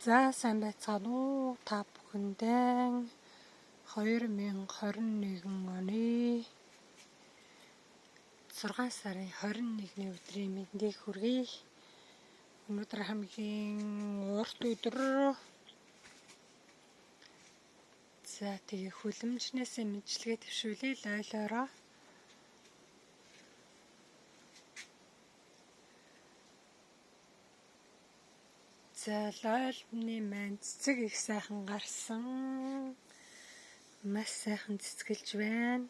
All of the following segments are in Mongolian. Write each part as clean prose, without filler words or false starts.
За сайн байцгаана уу та бүхэндээ 2021 оны 6 сарын 21-ний өдрийн мэндийг хүргэе. Өнөөдөр хамгийн урт өдөр. За тэгээ хүлэмжнээсээ мэдлэгээ төвшүүлээ лойлоороо. За лойлны маань цэцэг их сайхан гарсан. Маш сайхан цэцгэлж байна.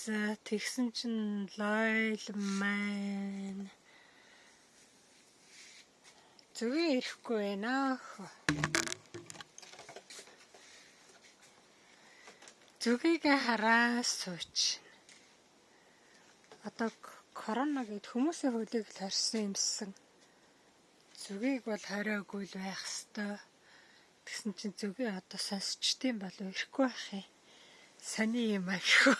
За тэгсэн чинь лойл маань зүгээ ирэхгүй байна. Зүгийг хараа сууч. Одоо корона гэд хүмүүсийн хөлийг л хорьсон юмсан. Зүгийг бол хориогүй л байх хэвээр. Тэгсэн чинь зүгээ одоо сонсчдсон болов ирэхгүй байх юм. Сони юм аа гэхүү.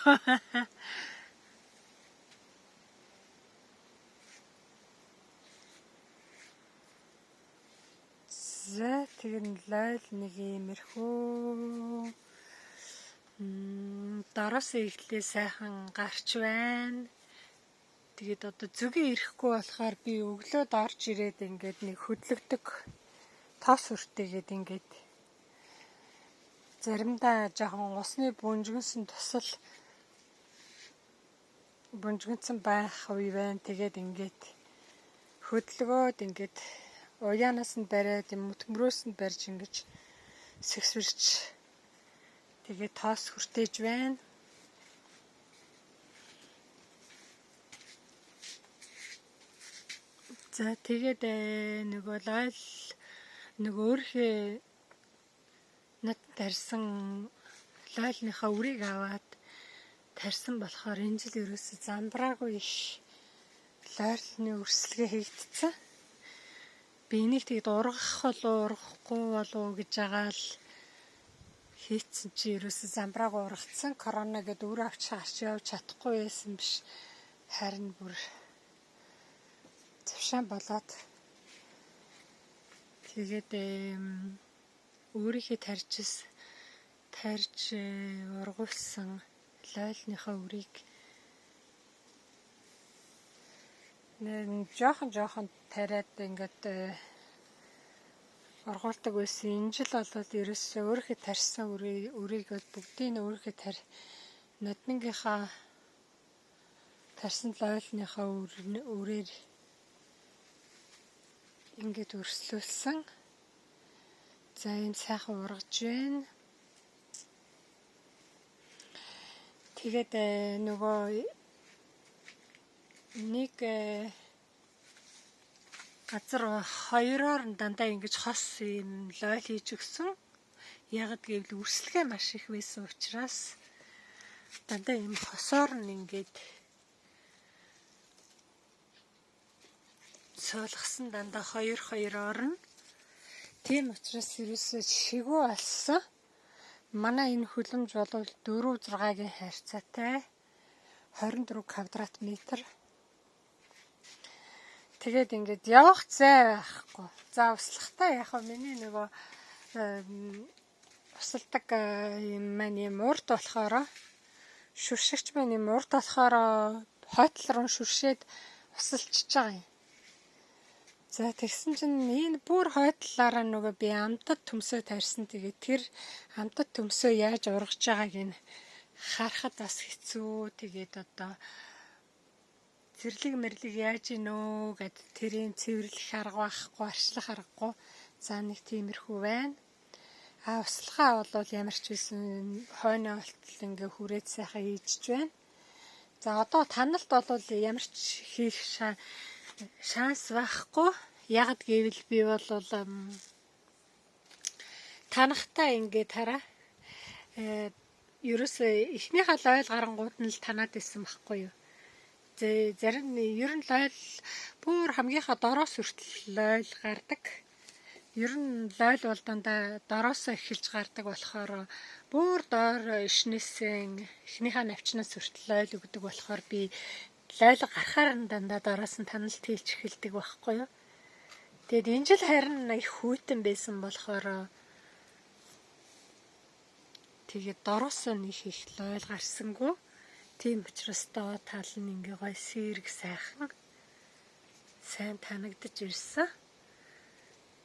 За тэр нь лойл нэг иймэрхүү. Дороос эхлээ сайхан гарч байна. Тэгээд одоо зүгээ ирэхгүй болохоор би өглөөд орж ирээд ингээд нэг хөдлөгдөг тоос хүртээгээд ингээд заримдаа жоохон усны бүнжгэнсэн тусал бүнжгэнсэн байх үе байна. Тэгээд ингээд хөдөлгөөд ингээд уяанаас нь бариад юм төмрөөс нь барьж ингэж сэгсвэрч тэгээд тоос хүртээж байна. За тэгээд нөгөө лойл нөгөө өөрхөө над тарьсан лойлныхаа үрийг аваад тарьсан болохоор энэ жил ерөөсөө замбраагүй их лойлны өрсөлгөө хийгдсэн. Би энийг тэгээд ургах болов ургахгүй болов гэж байгаа л хийцэн чи ерөөсөө замбраагүй ургацсан. Корона гэдээ үр авч гарч явж чадахгүй байсан биш. Харин бүр завшаан болоод тэгээд өөрийнхөө тарьж ургуулсан лойлныхаа үрийг жоохон жоохон тариад ингээд ургуулдаг байсан. Энэ жил бол ерөөсөө өөрийнхөө тарьсан үрийг бол бүгдийг нь өөрийнхөө ноднингийнхаа тарьсан лойлныхаа үрээр ингээд өрслүүлсэн. За ийм сайхан ургаж байна. Тэгээд нөгөө нэг газар хоёроор нь дандаа ингэж хос ийм лойл хийж өгсөн. Ягд гэвэл өрсөлгөө маш их байсан учраас дандаа ийм хосоор нь ингээд суулгасан дандаа хоёр хоёроор нь. Тийм учраас ерөөсөө шигүү болсон. Манай энэ хөлөмж бол 4-6-гийн харьцаатай 24 квадрат метр. Тэгээд ингээд явах зай байхгүй. За услахтаа яг хөө миний нөгөө усалдаг юм маань юм урт болохоор шүршигч маань юм урт болохоор хойтол руу шүршээд усалчиж байгаа юм. За тэгсэн чинь энэ бүр хойтлаараа нөгөө би амтад төмсөө тарьсан. Тэгээд тэр амтад төмсөө яаж ургаж байгааг нь харахад бас хэцүү. Тэгээд одоо зэрлэг мэрлэг яаж ийнөө гэд тэрийн цэвэрлэх арга байхгүй, арчлах аргагүй. За нэг тиймэрхүү байна. А услахаа бол ямар ч байсан хойноо болтол ингээ хүрээд сайхан хийжиж байна. За одоо таналт бол ямар ч хийх шанс байхгүй. Ягд гэвэл би бол танахтаа ингээд хараа. Ерөөсөө эхнийхээ лойл гарангууд нь л танаад исэн байхгүй юу. Зарим ер нь лойл бүр хамгийн дороос хүртэл лойл гардаг. Ер нь лойл бол дандаа дороосоо эхэлж гардаг болохоор бүр доор ишнээсээ эхнийхээ навчнаас хүртэл лойл өгдөг болохоор би Лойл гарахаар нь дандаа дороос нь таналт хийлж эхэлдэг байхгүй юу. Тэгээд энэ жил харин их хүйтэн байсан болохоор тэгээд дороос нь их их лойл гарсангүй. Тийм учраас доо тал нь ингээ гоё сэрэг сайхан сайн танагдаж ирсэн.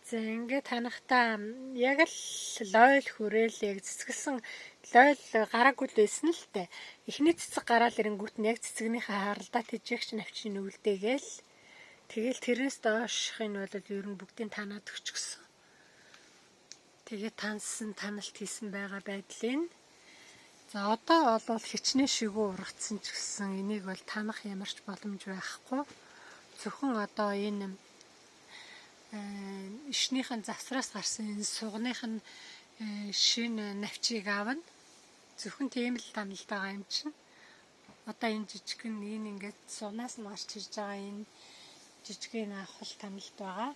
За ингээ танахтаа яг л лойл хүрээл яг цэцгэлсэн лойл гараагүй л байсан л дээ. Эхний цэцэг гараал ирэнгүүт нь яг цэцгнийхээ харалдаа тэжээгч навчин үлдээгээл тэгэл тэрнээс дооших нь бол ер нь бүгдийг танаад өчгсөн. Тэгээд таньсан таналт хийсэн байгаа байдлын. За одоо бол хичнээн шигүү ургацсан ч гэсэн энийг бол танах ямар ч боломж байхгүй. Зөвхөн одоо энэ ишнийхэн завсраас гарсан энэ сугных нь шинэ навчийг авна. Зөвхөн тийм л таналт байгаа юм чинь. Одоо энэ жижигэн энэ ингээд сугнаас нь гарч ирж байгаа энэ жижигийг авах таналт байгаа.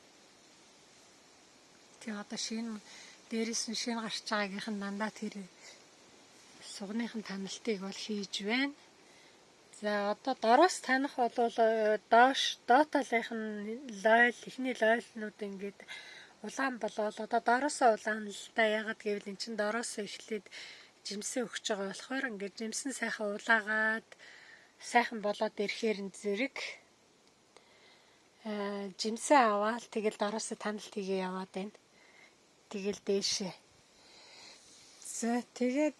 Тэгээ одоо шинэ дээрээс нь шинэ гарч байгаагийнх нь дандаа тэр сугныхын таналтыг бол хийж байна. За одоо дороос танах бол доош доод талынх нь лойл эхний лойлнууд ингээд улаан болоод одоо дороосоо улаан л да. Ягаад гэвэл эн чинь дороосоо эхлээд жимсээ өгч байгаа болохоор ингээд жимсэн сайхан улаагаад сайхан болоод ирэхээр нь зэрэг жимсээ аваад тэгэл дороосоо таналт хийгээ яваад байна. Тэгэл дээшээ. За тэгээд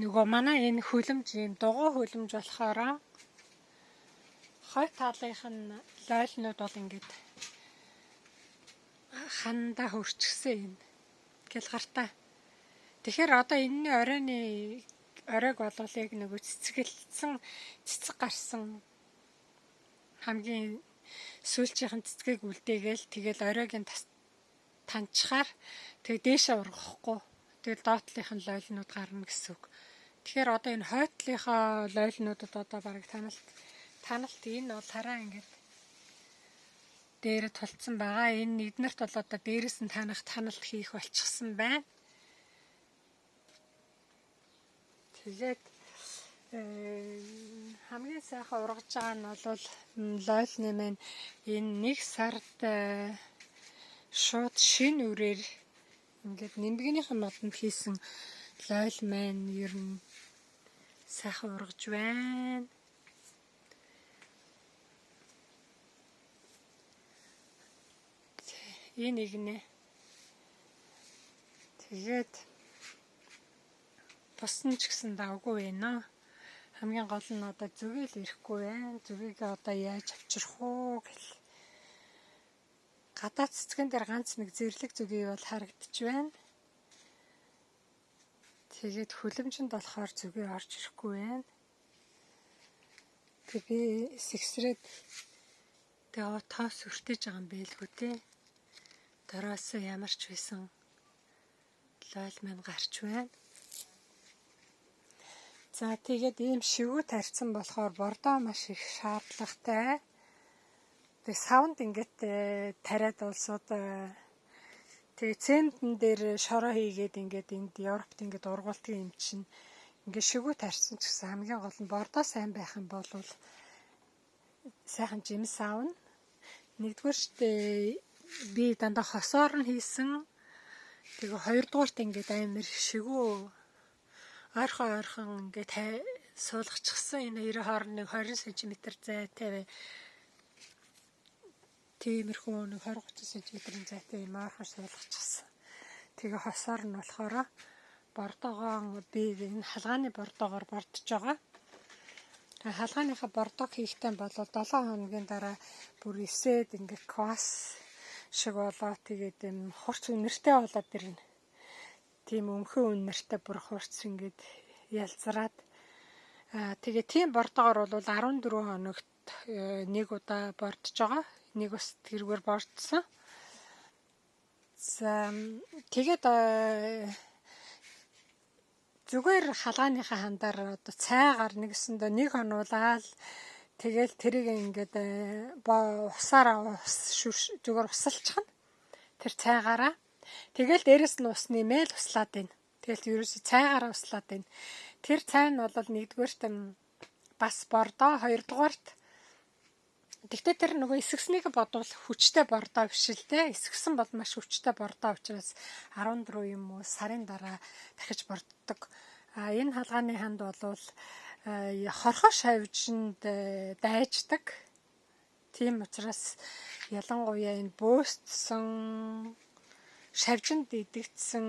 нөгөө манай энэ хөлөмж ийм дугуй хөлөмж болохоор хойд талынх нь лойлнууд бол ингээд хандаа хөрчгсөн юм. Гялгартаа. Тэгэхээр одоо энэний оройны оройг болвол яг нөгөө цэцгэлсэн цэцэг гарсан хамгийн сүүлчийнхэн цэцгийг үлдээгээл тэгэл оройг нь танчхаар тэг дээшээ ургахгүй. Тэгэл доотлынх нь лойлнууд гарна гэсэн үг. Тэгэхээр одоо энэ хойтлынхоо лойлнуудад одоо бараг таналт энэ бол хараа ингээд дээр тулцсан байгаа. Энэ эднэрт бол одоо дээрээс нь танах таналт хийх болчихсон байна. Тэгээд хамгийн сайхан ургаж байгаа нь бол лойлны маань энэ нэг сард шууд шинэ үрээр ингээд нэмгэнийхэн модонд хийсэн лойл маань ер нь сайхан ургаж байна. Энэ игнэ. Тэгээд бусна ч гэсэн давгүй байна. Хамгийн гол нь одоо зүгээл ирэхгүй байна. Зүгийг одоо яаж авчрах уу гэл. Гадаад цэцгэн дээр ганц нэг зэрлэг зүгийг бол харагдчих байна. Тэгээд хөлөмжөнд болохоор зүгээ орж ирэхгүй байна. Тэг би сэгсрээд тэгээ тоос өртөж байгаа юм байлгүй те. Дороос ямар ч байсан лойл маань гарч байна. За тэгээд ийм шигүү тарьсан болохоор бордоо маш их шаардлагатай. Тэгээ савнд ингээд тариад улсууд тэгээ цементэн дээр шороо хийгээд ингээд энд Европт ингээд ургуулдаг юм чинь ингээд шигүү тарьсан ч гэсэн хамгийн гол нь бордоо сайн байх юм бол сайхан жимс аавна. Нэгдүгээр штэ би дандаа хосоор нь хийсэн. Тэгээ хоёрдугаарт ингээд амар шигүү ойрхон ингээд суулгачихсан. Энэ хоёрын хооронд нэг 20 см зайтай тиймэрхүү нэг 20 30 см-ийн зайтай юм ойрхон суулгачихсан. Тэгээ хосоор нь болохоор бордоогоо би энэ халгааны бордоогоор бордож байгаа. Тэгээ халгааныхаа бордог хийхтэй бол 7 хоногийн дараа бүр эсээд ингээд квас шиг болоо тэгээд юм хурц үнэртэй болоод ирнэ. Тийм өмхөн үнэртэй бүр хурц ингээд ялзраад тэгээ тийм бордоогоор бол 14 хоногт нэг удаа бордож байгаа. Нэг бас тэргээр бордсон. За тэгээд зүгээр халгааныхаа хандаар одоо цайгаар нэгсэндээ нэг хонуулаад тэгэл тэрийг ингээд усаараа зүгээр усалчихна. Тэр цайгаараа. Тэгэл дээрэс нь ус нэмээл услаад байна. Тэгэл ерөөсө цайгаараа услаад байна. Тэр цай нь бол нэгдүгээрт бас бордоо, хоёрдугаарт тэгтээ тэр нөгөө эсгснийг бодвол хүчтэй бордоо биш л дээ. Эсгсэн бол маш хүчтэй бордоо учраас 14 юм уу сарын дараа дахиж борддог. А энэ хаалганы ханд бол хорхоо шавжинд дайждаг. Тийм учраас ялангуяа энэ бөөстсөн шавжинд идэгдсэн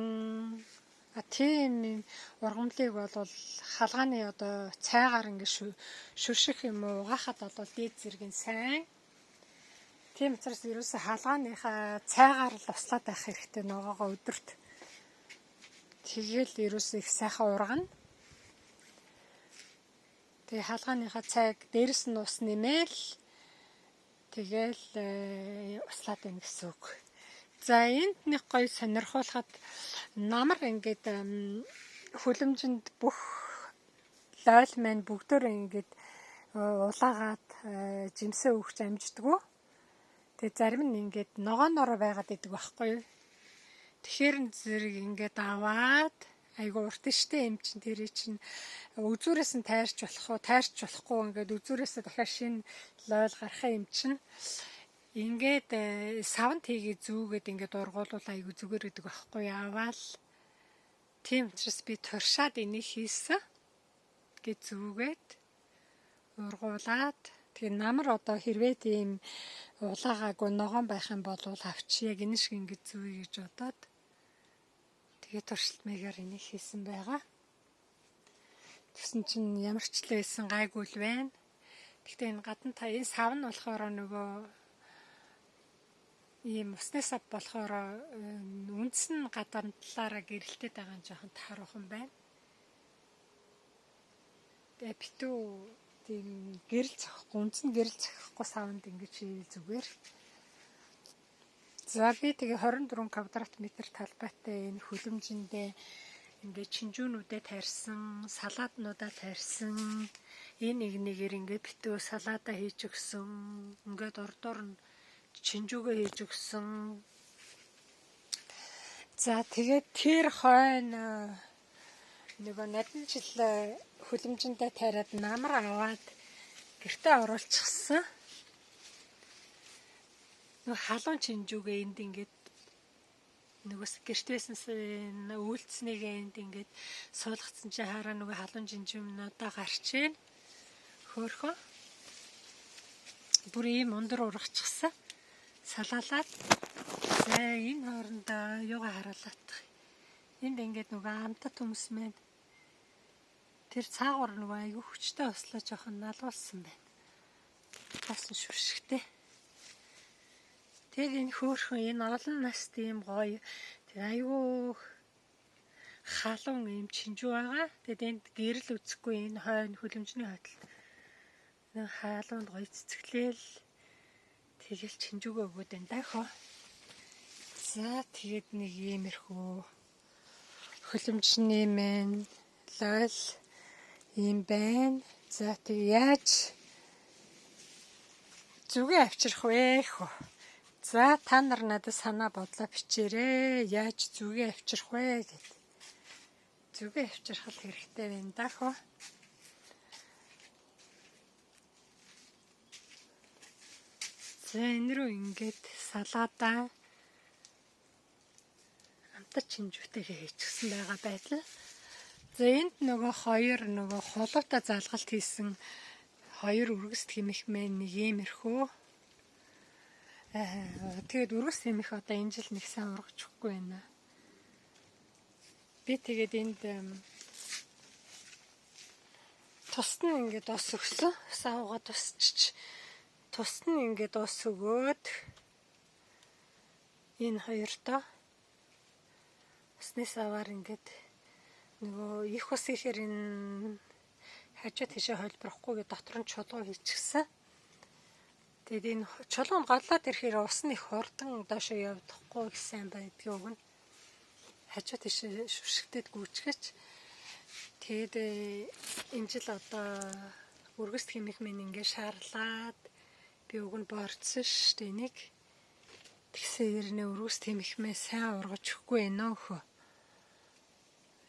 тийм ургамлыг бол хаалганы одоо цайгаар ингэ шүрших юм уу угаахад бол дээд зэрэг нь сайн. Тийм учраас ерөөсөө хаалганыхаа цайгаар л услаад байх хэрэгтэй ногоогоо өдөрт. Тэгэл ерөөсөө их сайхан ургана. Тэгээ хаалганыхаа цайг дээрэс нь ус нэмээл тэгэл услаад байна гэсэн үг. За энд нэг гоё сонирхуулахад намар ингээд хөлөмжөнд бүх лойл маань бүгдөө ингээд улаагаад жимсээ өгч амждаггүй. Тэгээ зарим нь ингээд ногоонороо байгаад идэг байхгүй юу? Тэгэхээр зэрэг ингээд аваад айгу урт штэ юм чин тэр чинь үзүүрээс нь тайрч болох уу, тайрч болохгүй ингээд үзүүрээсээ дахиад шинэ лойл гарах юм чинь ингээд савн тийг зүүгээд ингээд ургуулвал айгу зүгээр гэдэг байхгүй аваал. Тийм учраас би туршаад энийг хийсэн. Гэ зүүгээд ургуулад тэгээ намар одоо хэрвээ тийм улаагаагүй ногоон байх юм бол авчи яг энэ шиг ингээд зүүе гэж бодоод тэгээ туршилт маягаар энийг хийсэн байгаа. Тэгсэн чинь ямар ч л байсан гайгүй л байна. Гэхдээ энэ гадна та энэ сав нь болохоор нөгөө ийм усны сав болохоор үндэс нь гадна талаараа гэрэлтээд байгаа нь жоохон тааруухан байна. Тэгээ битүү тийм гэрэл цохихгүй, үндэс нь гэрэл цохихгүй савнд ингэж хийвэл зүгээр. За би тэгээ 24 квадрат метр талбайтай энэ хөлөмжөндөө ингээд чинжүүнүүдээ тарьсан, салааднуудаа тарьсан. Энэ нэг нэгээр ингээд битүү салаадаа хийж өгсөн. Ингээд урдуур нь чинжүүгээ хийж өгсөн. За тэгээд тэр хойно нөгөө нодон жил хөлөмжөндөө тариад намар аваад гэртээ оруулчихсан. Нөгөө халуун чинжүүгээ энд ингээд нөгөөс гэрт байсан үйлцнийг энд ингээд суулгацсан чинь хараа нөгөө халуун чинжүүнүүдээ гарч ийн. Хөөхөө. Бүр ийм өндөр ургачихсан. Салаалаад за энэ хоорондоо юугаа харуулах. Энд ингээд нөгөө амтат хүмүүс мэн тэр цаагуур нөгөө айгүй хүчтэй ослоо жоохон налуулсан байна. Бас шүршигтэй. Тэгээд энэ хөөрхөн энэ олон наст ийм гоё тэг айгүй халуун ийм чинжүү байгаа. Тэгээд энд гэрэл үзэхгүй энэ хойно хөлөмжний хойтолд нэг халуунд гоё цэцгэлээл тэгэл чинжүүгээ өгөөд байна даа хөө. За тэгээд нэг иймэрхүү хөлөмжний мэн лойл ийм байна. За тэг яаж зүгээ авчрах вэ хөө? За та нар надад санаа бодлоо бичээрэй. Яаж зүгээ авчрах вэ гэд. Зүгээ авчрах л хэрэгтэй байна даа хөө. За энэ рүү ингээд салаадаа амтар чинжүүтэйгээ хийчихсэн байгаа байдал. За энд нөгөө хоёр нөгөө хулуутай залгалт хийсэн хоёр өргөс хэмэх мэн нэг иймэрхүү. Тэгээд өргөс хэмэх одоо энэ жил нэг сайн ургаж өгөхгүй байна. Би тэгээд энд тусад нь ингээд ус өгсөн. Савга тусчиж тусад нь ингээд ус өгөөд энэ хоёртоо усны саваар ингээд нөгөө их ус ихээр энэ хажуу тийшээ холборохгүй гэ дотор нь чулуу хийчихсэн. Тэгээд энэ чулуу нь голлоод ирэхээр ус нь их хурдан доошоо явдахгүй гэсэн байдгийг үг нь. Хажуу тийшээ шүршигтэд гүйчгээч. Тэгээд энэ жил одоо өргөс хэмэх минь ингээд шаарлаад би уг нь борцсон шүү дээ энийг. Тэгсэн хэрнээ өргөс хэмэх мэ сайн ургаж өгөхгүй ээ нөхөө.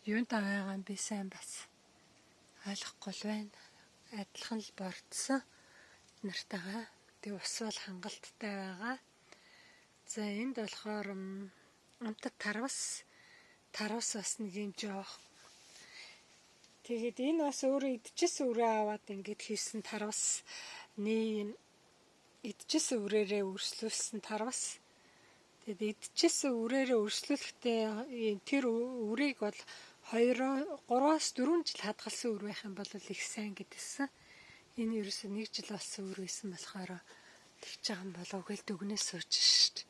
Юунтаа байгаа юм би сайн бас ойлгохгүй л байна. Адилхан л бордсон нартайгаа. Тэгээ ус бол хангалттай байгаа. За энд болохоор амтад тарвас бас нэг юм жоох. Тэгээд энэ бас өөрөө идчихсэн үрээ аваад ингээд хийсэн тарвасны идчихсэн үрээрээ өрслүүлсэн тарвас. Тэгээд идчихсэн үрээрээ өрслүүлэхдээ тэр үрийг бол 3-4 жил хадгалсан үр байх юм бол их сайн гэдээсэн. Энэ ерөөсөө 1 жил болсон үр байсан болохоор тэгж байгаа юм болов гэл дүгнээ сууж шít.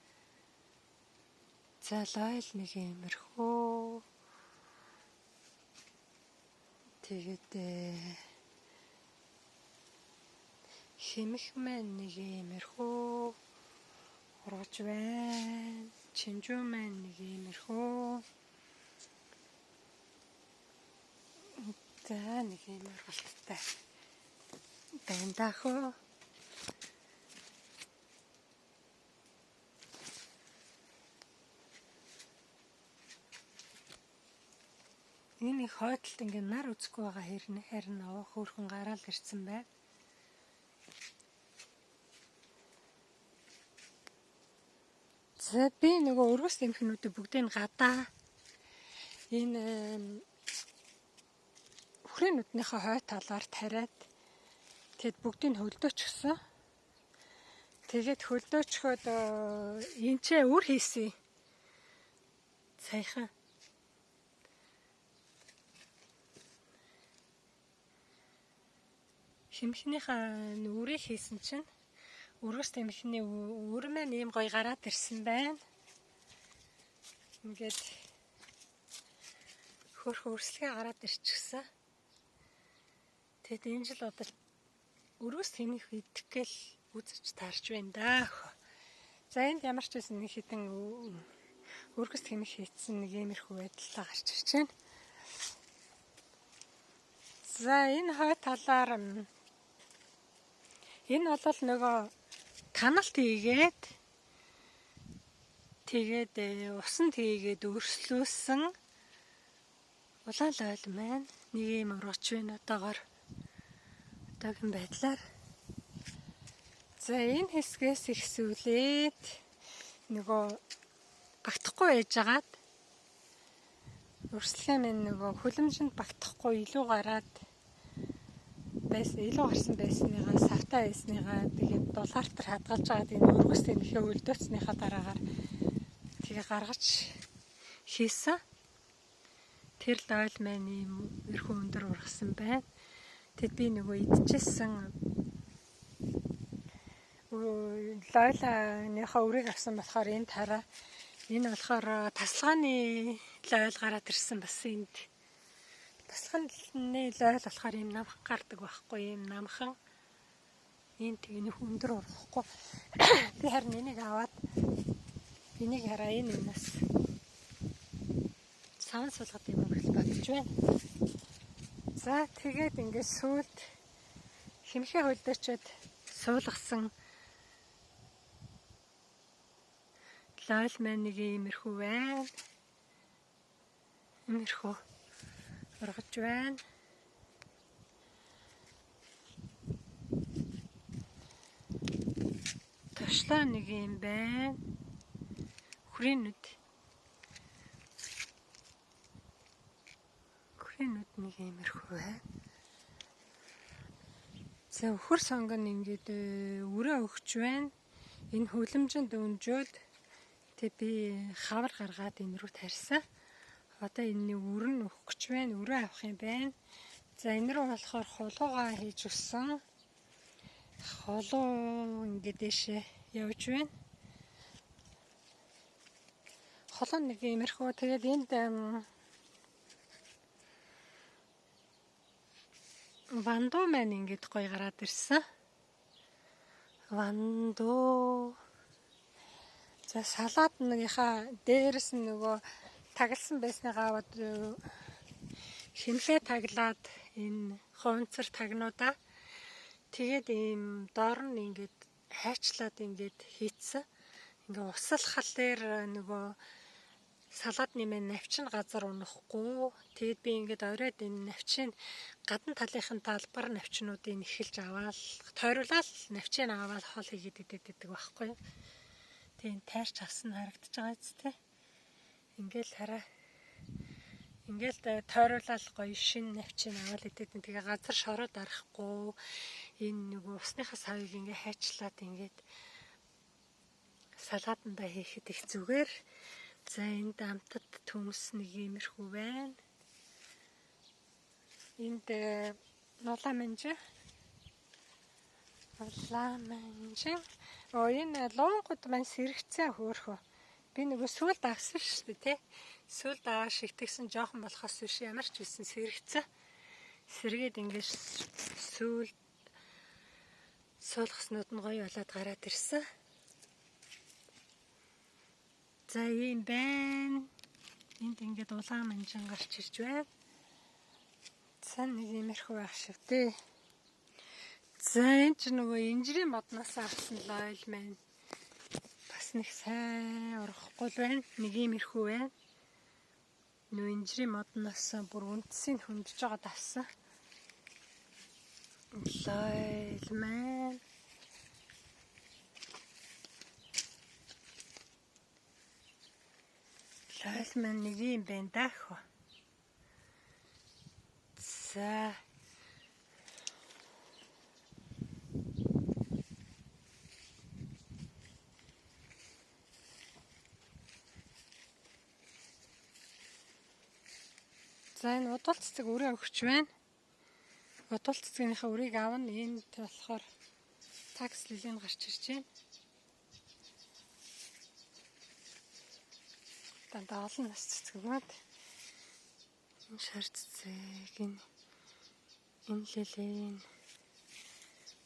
За лойл нэг иймэрхүү. Тэгээд хэмэх маань нэг иймэрхүү ургаж байна. Чинжүү маань нэг иймэрхүү. За нэг ийм ургалттай байна даах уу. Энэ их хойдолд ингээ нар үзэхгүй байгаа хэрнэ овоо хөөрхөн гараал ирсэн байна. За би нөгөө өргөс эмхнүүдийг бүгдийг гадаа энэ үхрийн нүднийхээ хой талаар тариад тэгэд бүгдийг хөлдөөчгсөн. Тэгээд хөлдөөчхөд энэ ч үр хийсэн. Саяхан хэмхнийхээ үрийг хийсэн чинь өргөс тэмхний үр маань ийм гоё гараад ирсэн байна. Ингээд хөөрхөн өрсөлгөө гараад ирчихсэн. Тэгэд энэ жил бодол өргөс тэмх идэх гээл үзэж таарч байна да. За энд ямар ч байсан нэг хитэн өргөс тэмх хийцэн нэг иймэрхүү байдалтай гарч ирж байна. За энэ хой талаар энэ бол нөгөө таналт хийгээд тэгээд усан тийгээд өрслөөсөн улаан лойл маань нэг юм ургач байна одоогоор одоогийн байдлаар. За энэ хэсгээс ихсүүлээд нөгөө багтахгүй байжгаад өрсөлгөө минь нөгөө хөлөмжөнд багтахгүй илүү гараад байсан, илүү гарсан байсныгаа савтай байсныгаа тэгээд дулаартар хадгалж байгаад энэ өргөс тэнхээ өлдөөцнийхаа дараагаар тэгээ гаргаж хийсэн. Тэр лойл маань ийм өрхөн өндөр ургасан байна. Тэгэд би нөгөө идчихсэн лойлынхаа үрийг авсан болохоор энэ тараа энэ болохоор тасалгааны лойл гараад ирсэн бас энд. Тасалгааны лойл болохоор ийм намхан гардаг байхгүй, ийм намхан. Ийм тэг нэг өндөр ургахгүй. Би харин энийг аваад энийг хараа энэ юмнаас савн суулгад юм уу гэж бодож байна. За тэгээд ингээд сүүлд хэмхээ хөлдөөчөөд суулгасан лойл маань нэг иймэрхүү байна. Иймэрхүү ургаж байна. Тошлоо нэг юм байна. Хүрийн нүд. Хүрийн нүд нэг иймэрхүү байна. За өхөр сонгон ингээд өрөө өгч байна. Энэ хөлөмжөнд өнжөөд тэг би хавар гаргаад энэ рүү тарьсан. Одоо энэний өрн нь өгөх гэж байна. Өрөө авах юм байна. За энэ рүү болохоор хулуугаа хийж өгсөн. Холуу ингээд дэшээ явж байна. Холоо нэг иймэрхүү. Тэгээд энд вандуу маань ингээд гоё гараад ирсэн. Вандуу. За салаад нэгийнхаа дээрээс нь нөгөө тагласан байсныгаа аваад химлээ таглаад энэ хуванцар тагнуудаа тэгээд ийм доор нь ингээд хайчлаад ингээд хийцсэн. Ингээ усалхал дээр нөгөө Салаадны маань навчин газар унахгүй. Тэгээд би ингээд оройд энэ навчин гадна талынхын талбар навчнуудыг эхэлж аваад тойруулаад навчин аваад хоол хийгээд идээд байдаг байхгүй юу. Тэгээд тайрч авсан харагдаж байгаа биз дээ. Ингээл хараа. Ингээл тойруулаад гоё шин навчин аваад идээд. Тэгээ газар шороо дарахгүй. Энэ нөгөө усныхаа савыг ингээ хайчлаад ингээд салаатандаа хийхэд их зүгээр. За энд амтад төмс нэг иймэрхүү байна. Энд нулаа манжин. Улаан манжин. Оо энэ луунгууд маань сэрэгцэн хөөхөө. Би нөгөө сүүлд авсан шүү дээ, тий. Сүүлд аваа шигтгсэн жоохон болохоос биш ямар ч үсэн сэрэгцэн. Сэргээд ингээд сүүлд суулгаснууд нь гоё болоод гараад ирсэн. За ийм байна. Энд ингээд улаан манжин гарч ирж байна. За нэг иймэрхүү байх шиг дээ. За энэ ч нөгөө инжирийн модноос авсан лойл маань бас нэг сайн ургахгүй л байна. Нэг иймэрхүү байна. Нөгөө инжирийн модноос бүр үндсийг хөндөж байгаад авсан. Лойл маань. Лойл маань нэг юм байна даах. За За энэ удвал цэцэг өрөө өгч байна. Удвал цэцгийнхээ өрийг авна. Энд болохоор такс лилэн гарч ирж байна. Дандаа олон нас цэцгүүд. Энэ шар цэцэг, энэ лилэн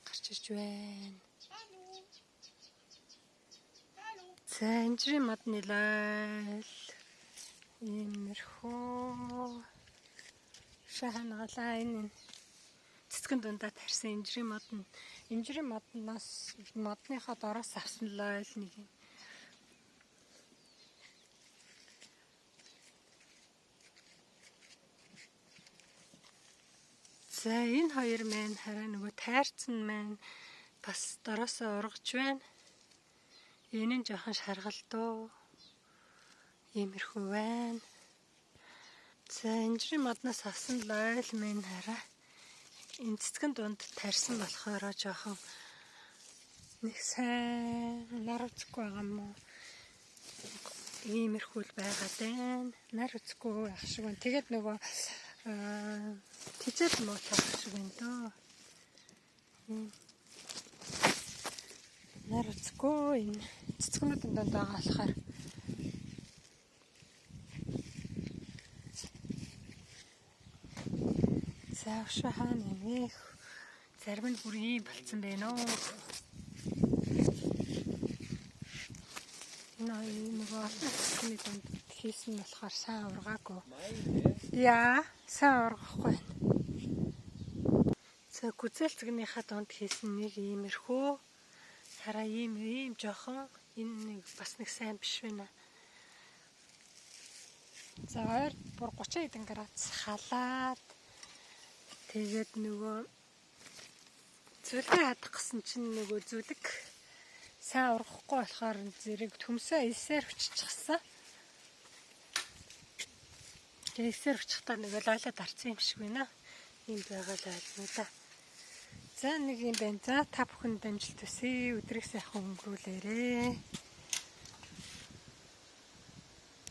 гарч ирж байна. За инжирийн модны лойл. Иймэрхүү. Шахангалаа энэ цэцгэн дундаа тарьсан инжирийн модон. Инжирийн модноос модныхоо дороос авсан лойл нэг юм. За энэ хоёр маань хараа нөгөө тайрцсан маань бас дороосоо ургаж байна. Энэ нь жоохон шаргалдуу. Иймэрхүү байна. За инжирийн модноос авсан лойл минь хараа. Энэ цэцгэн дунд тарьсан болохоор жоохон нэг сайн нар үзэхгүй байгаа юм уу? Иймэрхүү л байгаад байна. Нар үзэхгүй байх шиг байна. Тэгээд нөгөө тэжээл муутай байх шиг байна дөө. Нар үзэхгүй энэ цэцгэнүүдийн дунд байгаа болохоор. За өшөө хаана юм бэ? Зарим нь бүр ийм болцсон байна уу? Энэ нөгөө олон цэцгэний дунд хийсэн нь болохоор сайн ургаагүй. Яа, сайн ургахгүй байна. За гүзэл цэгнийхаа дунд хийсэн нэг иймэрхүү. Хараа ийм жоохон энэ нэг бас нэг сайн биш байна. За ойр бүр 30 хэдэн градус халаад тэгээд нөгөө зүлгээ хадах гэсэн чинь нөгөө зүлэг сайн ургахгүй болохоор зэрэг төмсөө элсээр хүччихсэн. Тэгээ элсээр хүчихтаа нөгөө лойлоо дарцсан юм шиг байна. Энд байгаа лойлнуудаа. За нэг юм байна. За та бүхэнд амжилт хүсье. Өдрийг сайхан өнгөрүүлээрэй.